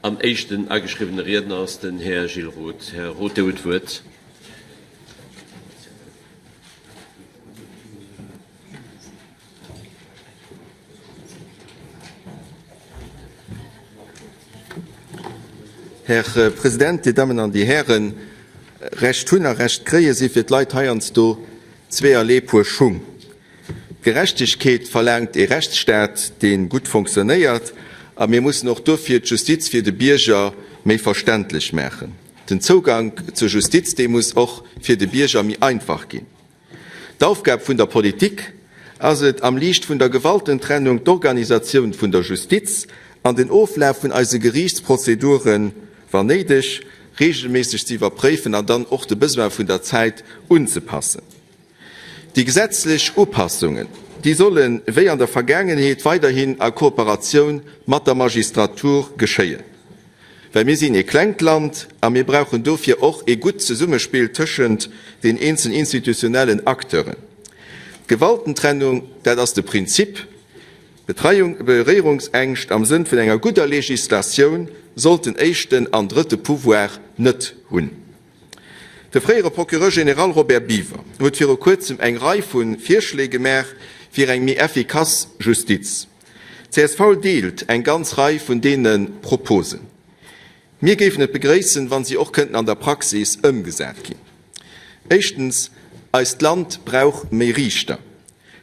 An éischten ageschriwwene Riedner ass den Här Gilles Roth. Här Roth, Dir hutt d'Wuert. Här President, Dir Dammen an Dir Hären, Recht hunn a Recht kréie si fir d'Leit heiansdo zweeërlee Puer Schung. Gerechtegkeet verlaangt ee Rechtsstaat, dee gutt fonctionnéiert, a mir mussen och dofir d'Justiz fir de Bierger méi verständlech maachen. Den Zougank zur Justiz, dee muss och fir de Bierger méi einfach ginn. D'Aufgab vun der Politik ass et, am Liicht vun der Gewaltentrennung d'Organisatioun vun der Justiz an den Oflaf vun eise Geriichtsprozeduren, wann néideg, reegelméisseg ze iwwerpréifen an dann och de Besoin vun der Zäit unzepassen. Déi gesetzlech Upassungen, déi sollen, wéi an der Vergaangenheet, weiderhin a Kooperatioun mat der Magistratur geschéien. Well mir sinn ee klengt Land a mir brauchen dofir och ee gutt Zesummespill tëschent den eenzelnen institutionellen Acteuren. D'Gewaltentrennung, dat ass de Prinzip. Beréierungsängscht am Sënn vun enger gudder Legislatioun sollt den éischten an drëtte Pouvoir net hunn. De fréiere Procureur général Robert Biever huet viru kuerzem eng Rei vu Virschléi gemaach fir eng méi effikass Justiz. Csv deelt eng ganz Rei vun deene Proposen. Mir géifen et begréissen, wa si och kënnten an der Praxis ëmgesat ginn. Éischtens, eist Land brauch méi Riichter.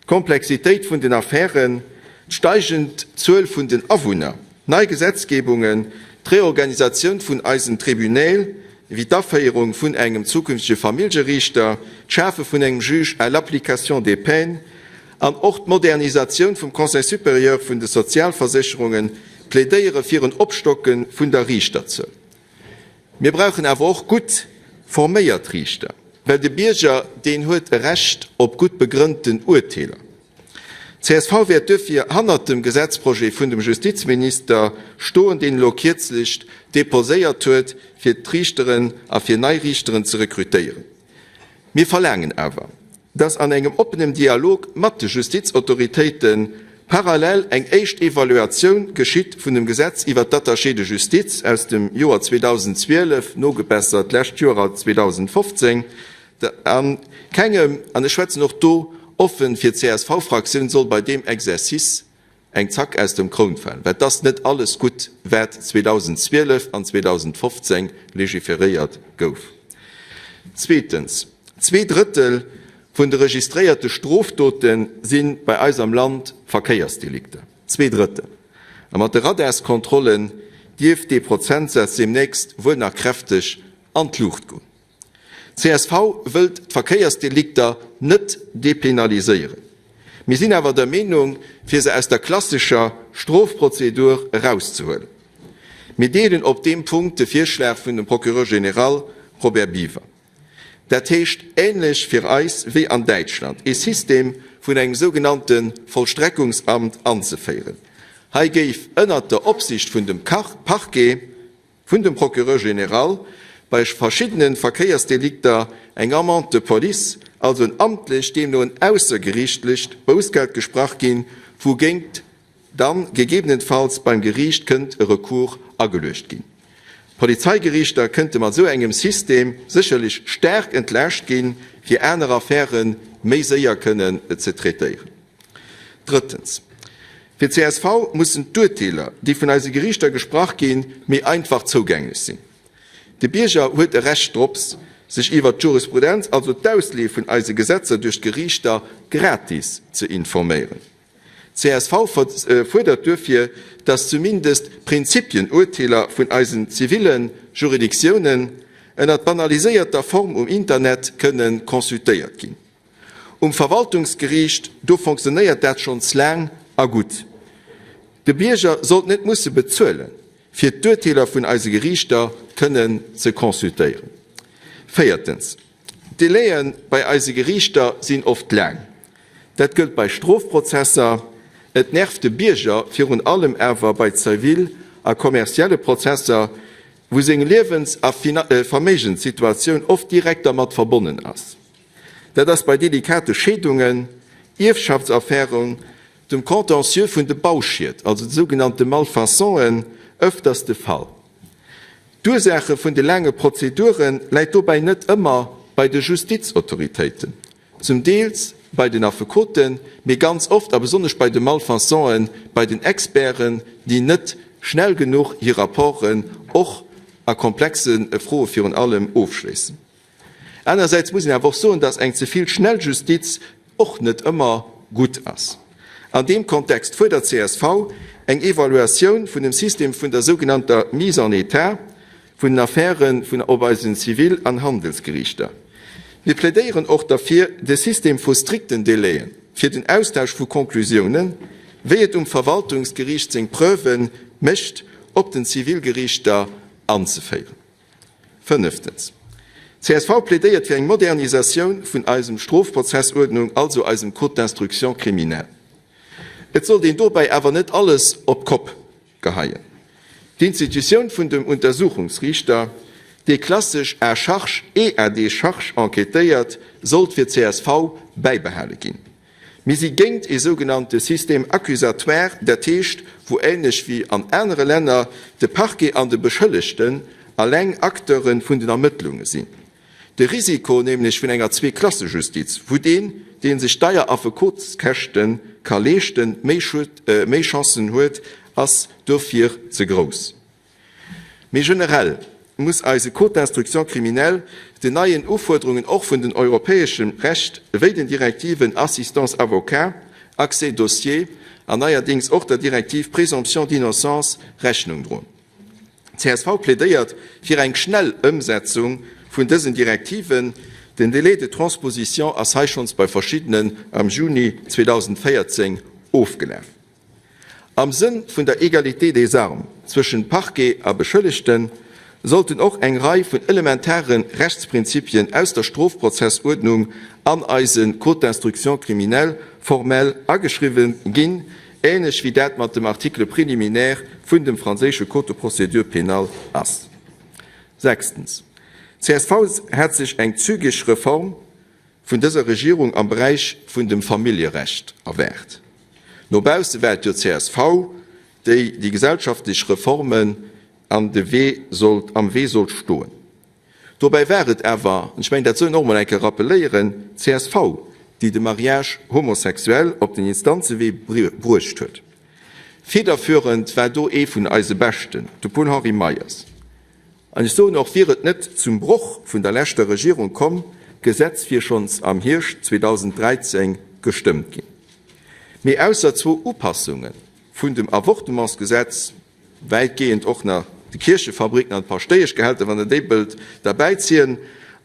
D'Komplexitéit vun den Affären, d'steigend Zuel vun den Awunner, nei Gesetzgebungen, d'Reorganisatioun vun eisen Tribunäl, wéi d'Aféierung vun engem zukünftege Familljeriichter, d'Schafe vun engem Juge à l'application des peines an och d'Modernisatioun vum Conseil supérieur vun de Sozialversécherungen plädéiere fir en Opstocke vun der Riichterzuel. Mir brauchen awer och gutt forméiert Riichter, well de Bierger, deen huet e Recht op gutt begrënnten Urteeler. Csv wäert duerfir hannert dem Gesetzprojet vun dem Justizminister stoen, deen elo kierzlech deposéiert huet, fir d'Riichteren a fir nei Riichteren ze rekrutéieren. Mir verlaangen awer, dass an engem oppenem Dialog mat de Justizautoritéite parallel eng éischt Evaluatioun geschitt vun dem Gesetz iwwert d'Attachés de justice aus dem Joer 2012, nogebessert d'lescht Joer 2015, a kengem, an ech schwätzen och do offen fir d'CSV-Fraktioun, soll bei deem Exercice eng Zack aus dem Kroun falen, well 't ass net alles gutt, wat 2012 an 2015 legiferéiert gouf. Zweetens, 2 Drëttel vun de registréierte Strofdote si bei eis am Land Verkéiersdelikter. 2 Drëttel! A mat de Radarskontrollen dierft dee Prozentsaz deemnächst wuel nach kräfteg an d'Luucht goen. Csv wëllt d'Verkéiersdelikter net depenaliséieren. Mir sinn awer der Meenung, fir se aus der klassescher Strofprozedur erauszehuelen. Mir deelen op deem Punkt de Virschlag vun dem Procureur général Robert Biever. Dat heescht, ähnlech fir eis wéi an Däitschland, ee System vun engem sougenannte Vollstreckungsamt anzeféieren. Hei géif ënnert der Opsicht vun dem Parquet, vun dem Procureur général bei verschiddene Verkéiersdelikter eng Amende de police, also en amtlecht, deemno en aussergeriichtlecht Boussgeld gesprach ginn, wougéint dann gegebenenfalls beim Geriicht kënnt e Recours ageluecht ginn. D'Polizeigeriichter kënnte mat esou engem System sécherlech staark entlaascht ginn, fir aner Affäre méi séier kënnen ze traitéieren. Drëttens, Fir csv mussen d'Urteeler, déi vun eise Geriichter gesprach ginn, méi einfach zougänglech sinn. De Bierger huet e Recht drops, sech iwwert d'Jurisprudenz, also d'Ausleeë vun eise Gesetzer duerch d'Geriichter, gratis ze informéieren. Csv fuerdert duerfir, dass zumindest Prinzipienuerteeler vun eisen ziville Juridictiounen ënnert banaliséierter Form um Internet kënne consultéiert ginn. Um Verwaltungsgeriicht, do fonctionnéiert dat schonns laang a gutt. De Bierger sollt net musse bezuelen, fir d'Urteeler vun eise Geriichter kënnen ze consultéieren. Véiertens, D'Délaië bei eise Geriichter sinn oft laang. Dat gëllt bei Strofprozesser. Et nervt de Bierger virun allem awer bei zivil a kommerzielle Prozesser, wou seng Liewens a Verméigenssituatioun oft direkt dermat verbonnen ass. Dat ass bei delikate Scheedungen, Ierfschaftsaffären, dem Contentieux vun de Bauschied, also de sougenannte Malfaçonen, ëfters de Fall. D'Ursaache vun de laange Prozedure läit dobäi net ëmmer bei de Justizautoritéiten, zum Deels bei den Affekoten, mee ganz oft a besonnesch bei de Malfaçonen, bei den Experten, déi net schnell genuch hir Rapporten och a komplexe Froe virun allem ofschléissen. Anerersäits muss een awer och soen, dass eng ze vill schnell Justiz och net ëmmer gutt ass. An deem Kontext fuerdert csv eng Evaluatioun vun dem System vun der sougenannter Mise en état vun den Affäre vun op eisen Zivil an Handelsgeriichter. Mir plädéieren och derfir, de System vu strikten Délaië fir den Austausch vu Conclusiounen, wéi et um Verwaltungsgeriicht seng Preuve mécht, op den Zivilgeriichter anzeféieren. Fënneftens, csv plädéiert fir eng Modernisatioun vun eisem Strofprozessuerdnung, also eisem Code d'instruction criminelle. Et sollt een dobäi awer net alles op d'Kopp geheien. D'Institutioun vun dem Untersuchungsriichter, dee klassesch à charge et à décharge enquêtéiert, sollt fir csv bäibehale ginn. Mir si géint ee sougenannte Système accusatoire, dat heescht, wou ähnlech wéi an anere Länner de Parquet an de Beschëllegten alleng Acteure vun den Ermëttlunge sinn. De Risiko nämlech vun enger Zweeklassejustiz, wou deen, dee sech deier Affekotskäschte ka leeschten, méi Chancen huet, ass dofir ze grouss. Méi generell muss eise Code d'instruction criminelle den neien Ufuerderungen och vun den europäeschem Recht wéi den Direktiven Assistance avocat, Accès dossier an neierdéngs och der Direktiv Présomption d'innocence Rechnung droen. Csv plädéiert fir eng schnell Ëmsetzung vun dësen Direktiven. Den Délai de transposition ass hei schonns bei verschiddenen am Juni 2014 ofgelaf. Am Sënn vun der Égalité des armes zwëschen Parquet a Beschëllegten sollten och eng Rei vun elementare Rechtsprinzipien aus der Strofprozessuerdnung an eise Code d'instruction criminelle formell ageschriwwen ginn, ähnlech wéi dat mat dem Article préliminaire vun dem franséische Code de procédure pénale ass. Sechstens, csv hätt sech eng zügeg Reform vun dëser Regierung am Beräich vun dem Familljerecht erwaart. No bausse war et jo csv, déi déi gesellschaftlech Reformen an de Wee sollt, am Wee sollt stoen. Dobäi war et awer, an ech mengen, dat soll een och emol eng Kéier rappeléieren, csv, déi de Mariage homosexuel op den Instanzewee bruecht huet. Federführend war do ee vun eise Beschten, de Paul-Henri Meyers. An ech soen och, wier et net zum Broch vun der leschter Regierung komm, d'Gesetz wier schonns am Hierscht 2013 gestëmmt ginn. Mee ausser zwou Upassunge vun dem Avortementsgesetz, wäitgehend och nach de Kierchefabriken an d'Paschtéieschgehälter, wann Der déi wëllt derbäiziehen,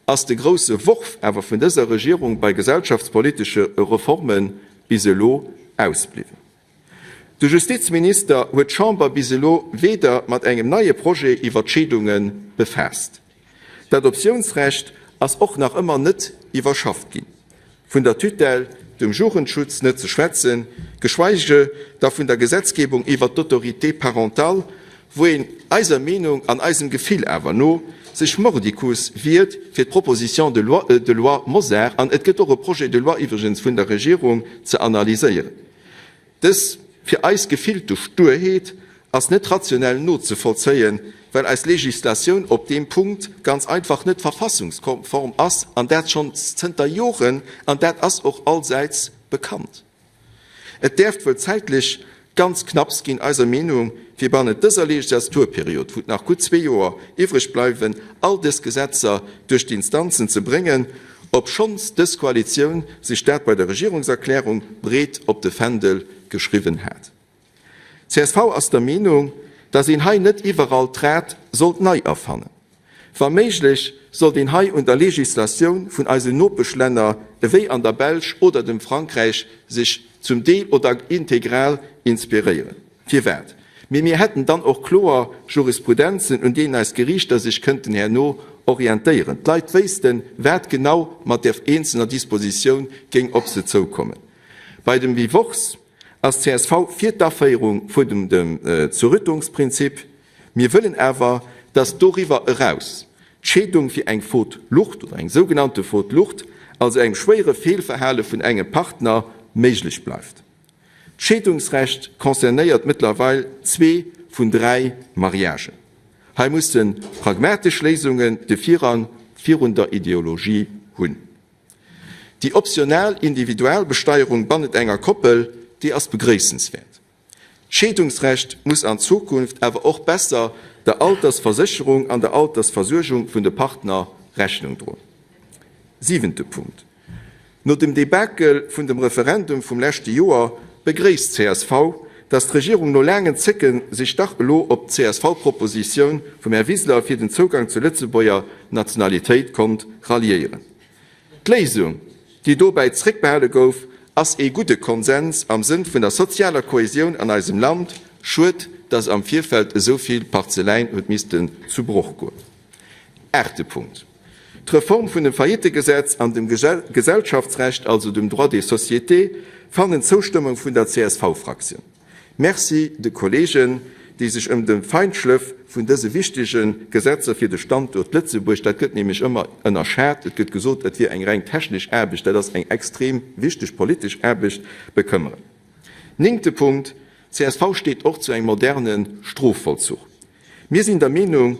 ass de grousse Worf awer vun dëser Regierung bei gesellschaftspolitesche Reforme bis elo ausbliwwen. De Justizminister huet d'Chamber bis elo weder mat engem neie Projet iwwer d'Scheedunge befaasst. D'Adoptiounsrecht ass och nach ëmmer net iwwerschafft ginn. Vun der Tutelle, dem Jugendschutz net ze schwätzen, geschweige da vun der Gesetzgebung iwwer d'Autorité parentale, wou een eiser Meenung an eisem Gefill awer no sech mordicus wiert fir d'Proposition de loi Mosar, an et gëtt och e Projet de loi iwwregens vun der Regierung, ze analyséieren. Dës fir eis gefillte Sturheet ass net rationell nozevollzéien, well eis Legislatioun op deem Punkt ganz einfach net verfassungskonform ass, an dat schonn zënter Joren, an dat ass och allsäits bekannt. Et däerft wuel zäitlech ganz knapps ginn, eiser Meenung, fir bannent dëser Legislaturperiod, wou et nach gutt zwee Joer iwwreg bleiwen, all dës Gesetzer duerch d'Instanzen ze bréngen, obschonns dës Koalitioun sech dat bei der Regierungserklärung breet op de Fändel geschriwwen hat. Csv ass der Meenung, datt een hei net iwwerall d'Rad sollt nei erfannen. Wa méiglech sollt een hei un der Legislatioun vun eisen Nopeschlänner ewéi an der Belsch oder dem Frankräich sech zum Deel oder integral inspiréieren. Firwat? Mee mir hätten dann och kloer Jurisprudenzen, un deenen eis Geriichter sech kënnten herno orientéieren. D'Leit wéissten, wat genau mat där eenzelner Dispositioun géing op se zoukommen. Bei dem Divorce ass csv fir d'Aféierung vun dem Zerrüttungsprinzip. Mir wëllen awer, dass doriwwer eraus d'Scheedung fir eng Faute lourde oder eng sougenannte Faute lourde, also engem schwéiere Feelverhale vun engem Partner, méiglech bleift. D'Scheedungsrecht concernéiert mëttlerweil zwee vun dräi Mariagen. Hei musse pragmatesch Léisungen de Virrang virun der Ideologie hunn. Déi optional Individualbesteierung bannent enger Koppel, déi ass begréissenswäert. D'Scheedungsrecht muss an Zukunft awer och besser der Altersversécherung an der Altersversuergung vun de Partner Rechnung droen. Siwente Punkt, No dem Debakel vun dem Referendum vum leschte Joer begréisst csv, dass d'Regierung no laangen Zécke sech dach elo op d'CSV-Propositioun vum Här Wiseler fir den Zougang zur Lëtzebuerger Nationalitéit konnt ralliéieren. D'Léisung, déi dobäi zréckbehale gouf, ass ee gudde Konsens am Sënn vun der sozialer Kohäsioun an eisem Land. Schued, dass am Virfeld esou vill Parzeläin huet missten zu Broch goen. Aachte Punkt, D'Reform vun dem Faillittegesetz an dem Gesellschaftsrecht, also dem Droit des sociétés, fannen d'Zoustëmmung vun der CSV-Fraktioun. Merci de Kollegen, déi sech ëm de Feinschlëff vun dëse wichtege Gesetzer fir de Standuert Lëtzebuerg, dat gëtt nämlech ëmmer ënnerschat, et gëtt gesot, et wier eng reng technesch Aarbecht, dat ass eng extrem wichteg politesch Aarbecht, bekëmmeren. Néngte Punkt, csv steet och zu engem moderne Strofvollzuch. Mir sinn der Meenung,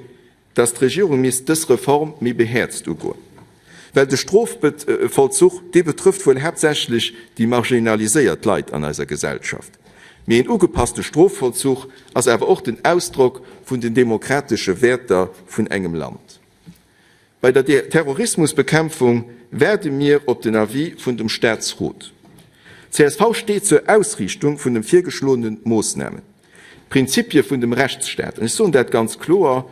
dass d'Regierung misst dës Reform méi behäerzt ugoen, well de Strofvollzuch, dee betrëfft wuel haaptsächlech déi marginaliséiert Leit an eiser Gesellschaft, mee en ugepasste Strofvollzuch ass awer och den Ausdrock vun den demokratesche Wäerter vun engem Land. Bei der Terrorismusbekämpfung waarde mir op den Avis vun dem Staatsrot. Csv steet zur Ausriichtung vun de virgeschloene Moossnamen. D'Prinzipie vun dem Rechtsstaat, an ech soen dat ganz kloer,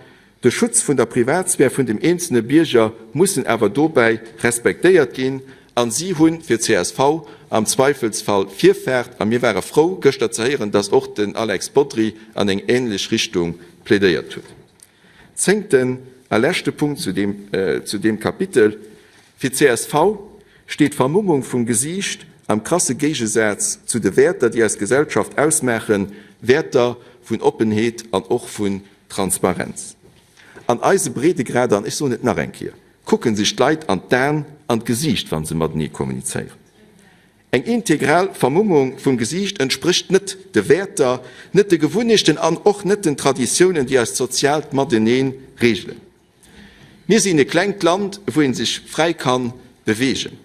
de Schutz vun der Privatsphär vun dem eenzelne Bierger mussen awer dobäi respektéiert ginn a si hu fir csv am Zweifelsfall Virfaart. A mir ware frou gëschter ze héieren, dass och den Alex Bodry an eng ähnlech Richtung plädéiert huet. Zéngten a leschte Punkt zu deem, zu deem Kapitel, Fir csv steet d'Vermummung vum Gesiicht am krasse Géigesaz zu de Wäerter, déi eis Gesellschaft ausmaachen, Wäerter vun Oppenheet an och vun Transparenz. An eise Breedegrader, an ech soen et nach eng Kéier, kucke sech d'Leit an d'Aen, an d'Gesiicht, wa se matenee kommunizéieren. Eng integral Vermummung vum Gesiicht entsprécht net de Wäerter, net de Gewunnechten an och net den Traditiounen, déi eist soziaalt Matenee reegelen. Mir sinn e klengt Land, wou ee sech fräi ka beweegen.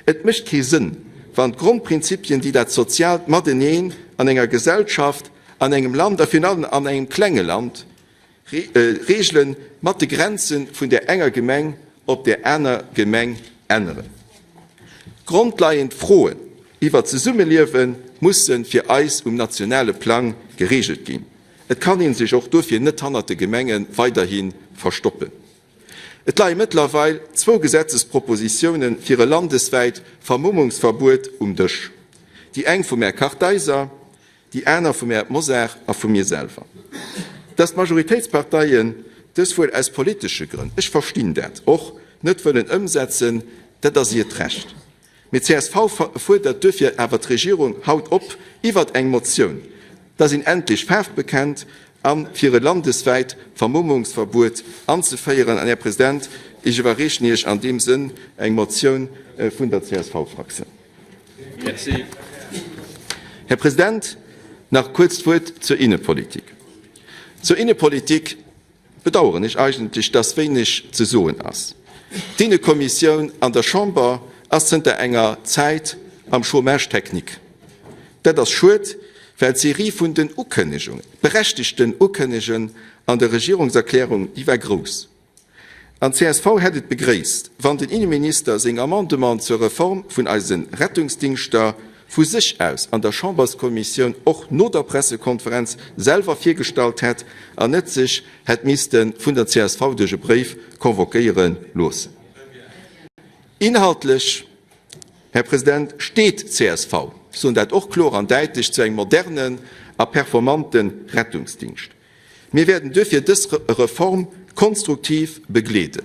Et mécht kee Sënn, wann d'Grondprinzipien, déi dat soziaalt Mateneen an enger Gesellschaft, an engem Land a virun allem an engem klenge Land reegelen, mat de Grenze vun där enger Gemeng op där aner Gemeng änneren. Grondleiend Froen iwwer d'Zesummeliewe musse fir eis um nationale Plang gereegelt ginn. Et kann ee sech och duerfir net hannert de Gemenge weiderhi verstoppen. Et leie mëttlerweil zwou Gesetzespropositioune fir e landeswäit Vermummungsverbuet um Dësch, déi eng vum Här Kartheiser, déi aner vum Här Mosar a vu mir selwer. Dass d'Majoritéitsparteien dës wuel aus politesche Grënn, ech verstinn dat och, net wëllen ëmsetzen, dat ass hiert Recht. Mee csv fuerdert duerfir awer d'Regierung haut op, iwwert eng Motioun, dass een endlech Faarf bekennt a fir e landeswäit Vermummungsverbuet anzeféieren. An, Här President, ech iwwerreechen Iech an deem Sënn eng Motioun vun der CSV-Fraktioun. Merci. Här President, nach kuerz d'Wuert zur Innepolitik. Zur Innepolitik bedauern ech eigentlech, dass wéineg ze soen ass. D'Innekommissioun an der Chamber ass zënter enger Zäit am Chômage technique. Dat ass schued, well d'Serie vun den Ukënnegungen, berechtigten Ukënnegen an der Regierungserklärung, déi war grouss. An csv hätt et begréisst, wann den Inneminister seng Amendementen zur Reform vun eise Rettungsdingschter vu sech aus an der Chamberskommissioun och no der Pressekonferenz selwer virgestallt hätt an net sech hätt misste vun der csv duerch e Bréif convoquéiere loossen. Inhaltlech, Här President, steet csv, ech soen dat och kloer an däitlech, zu engem modernen a performante Rettungsdingscht. Mir wäerten duerfir dës Reform konstruktiv begleeden.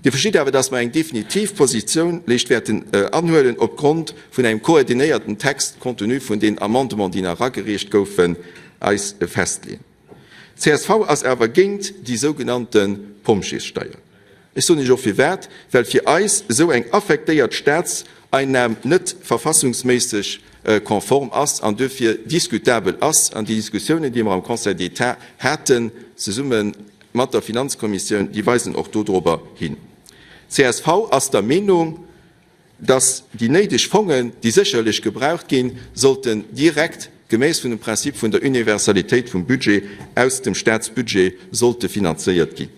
Dir verstitt awer, dass mer eng definitiv Positioun léischt wäerten anhuelen opgrond vun engem koordinéierten Text, compte tenu vun den Amendements, déi nach eragereecht goufen, eis festleeën. Csv ass awer géint déi sougenannte Pompjeessteier. Ech soen Iech och firwat, Well fir eis esou eng affektéiert Staatseinnam net verfassungsméisseg konform ass an duerfir diskutabel ass. An déi Diskussiounen, déi mer am Conseil d'État haten, zesumme. mat der Finanzkommissioun, déi weisen och dodrobber hin. Csv ass der Meenung, dass déi néideg Fongen, déi sécherlech gebraucht ginn, sollten direkt geméiss vun dem Prinzip vun der Universalitéit vum Budget aus dem Staatsbudget sollte finanzéiert ginn.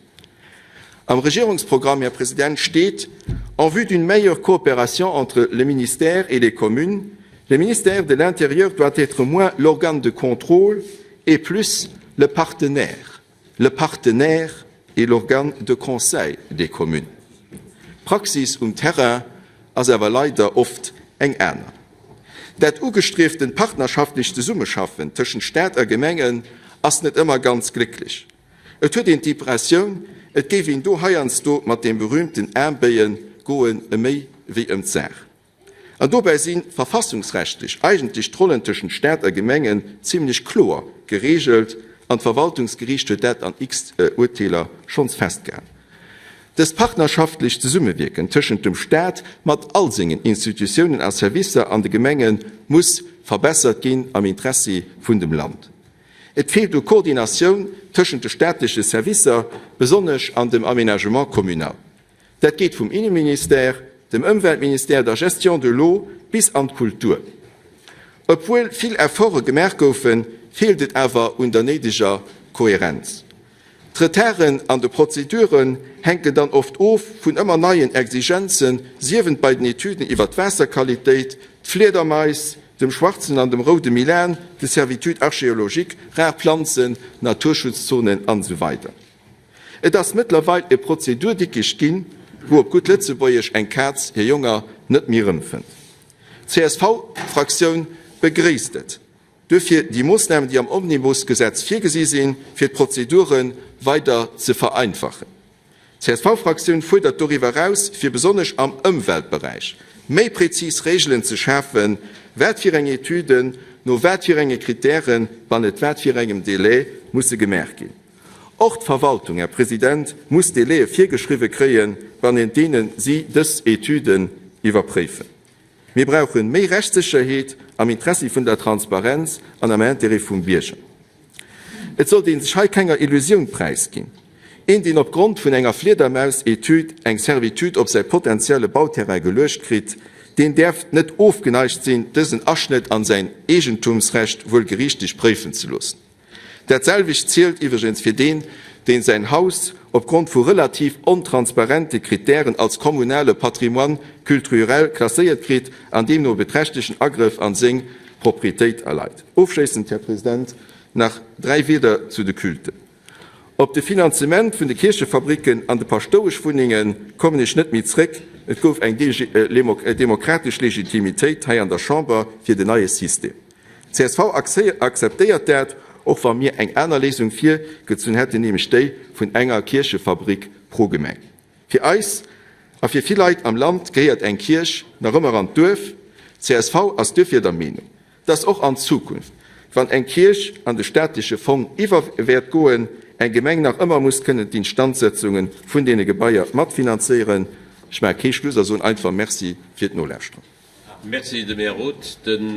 Am Regierungsprogramm, Här President, steet, En vue d'une meilleure coopération entre le ministère et les communes, le ministère de l'Intérieur doit être moins l'organe de contrôle et plus le partenaire, le partenaire et l'organe de conseil des communes. D'Praxis um Terrain ass awer leider oft eng aner. Dat ugestrieften partnerschaftlecht Zesummeschaffen tëschent Staat a Gemengen ass net ëmmer ganz glécklech. Et huet een d'Impressioun, et géif een do heiansdo mat deem berühmten Aembéie goen ëm méi wéi ëm d'Saach. An dobäi si verfassungsrechtlech eigentlech d'Rollen tëschent Staat a Gemengen zimlech kloer gereegelt an d'Verwaltungsgeriicht huet dat an x Urteeler schonns festgehalen. Dëst partnerschaftlecht Zesummewierken tëschent dem Staat mat all sengen Institutiounen a Servicer an de Gemenge muss verbessert ginn am Interessi vun dem Land. Et feelt u Koordinatioun tëschent de staatleche Servicer, besonnesch an dem Aménagement communal. Dat geet vum Inneministère, dem Ëmweltministère, der Gestion de l'eau bis an d'Kultur. Obwuel vill Efforte gemaach goufen, feelt et awer un der néideger Kohärenz. D'Retarden an de Prozeduren hänken dann oft of vun ëmmer neien Exigenzen, siewent bei den Etüden iwwer d'Waasserqualitéit, d'Fliedermais, dem schwarzen an dem roude Milan, de Servitudes archéologiques, rar Planzen, Naturschutzzonen an esou weider. Et ass mëttlerweil e Prozedurdickicht ginn, wou op gutt Lëtzebuergesch eng Kaz hir Jonger net méi erëmfënnt. D'CSV-Fraktioun begréisst et duerfir, déi Moossnamen, déi am Omnibusgesetz virgesi sinn, fir d'Prozedure weider ze vereinfachen. D'CSV-Fraktioun fuerdert doriwwer eraus, fir besonnesch am Ëmweltberäich méi prezis Regelen ze schafen, wat fir eng Etüden no wat fir enge Kritären bannet wat fir engem Délai musse gemaach ginn. Och d'Verwaltung, Här President, muss Délaie virgeschriwwe kréien, bannent deene si dës Etüden iwwerpréifen. Mir brauche méi Rechtssécherheet am Interessi vun der Transparenz an am Intérêt vum Bierger. Et sollt ee sech hei kenger Illusioun präisginn. Een, deen op Grond vun enger Fliedermaus-Etüd eng Servitude op säi potentielle Bauterrain geluecht kritt, deen däerf net ofgeneigt sinn, dësen Aschnëtt an säin Eegentumsrecht wuel geriichtlech préifen ze loossen. Dat selwecht zielt iwwregens fir deen, deen säin Haus opgrond vu relativ ontransparente Krittären als kommunale Patrimoine culturel klasséiert kritt an deemno e beträchtlechen Agrëff an seng Proprietéit erleit. Ofschléissend, Här President, nach dräi Wieder zu de Culten. Op de Finanzement vun de Kierchefabricken an de Paschtoueschwunnenge kommen ech net méi zréck. Et gouf eng demokratesch Legitimitéit hei an der Chamber fir den neie System. Csv akzeptéiert dat, och wa mir eng aner Léisung virgezunn hätten, nämlech déi vun enger Kierchefabrik pro Gemeng. Fir eis a fir vill Leit am Land gehéiert eng Kierch nach ëmmer an d'Duerf. Csv ass duerfir der Meenung, dass och an Zukunft, wann eng Kierch an de staatleche Fong iwwer wäert goen, eng Gemeng nach ëmmer muss kënnen d'Instandsetzunge vun deene Gebaier matfinanzéieren. Ech maache kee Schluss a soen einfach Merci fir d'Nolauschteren. Merci dem Här Roth. Den.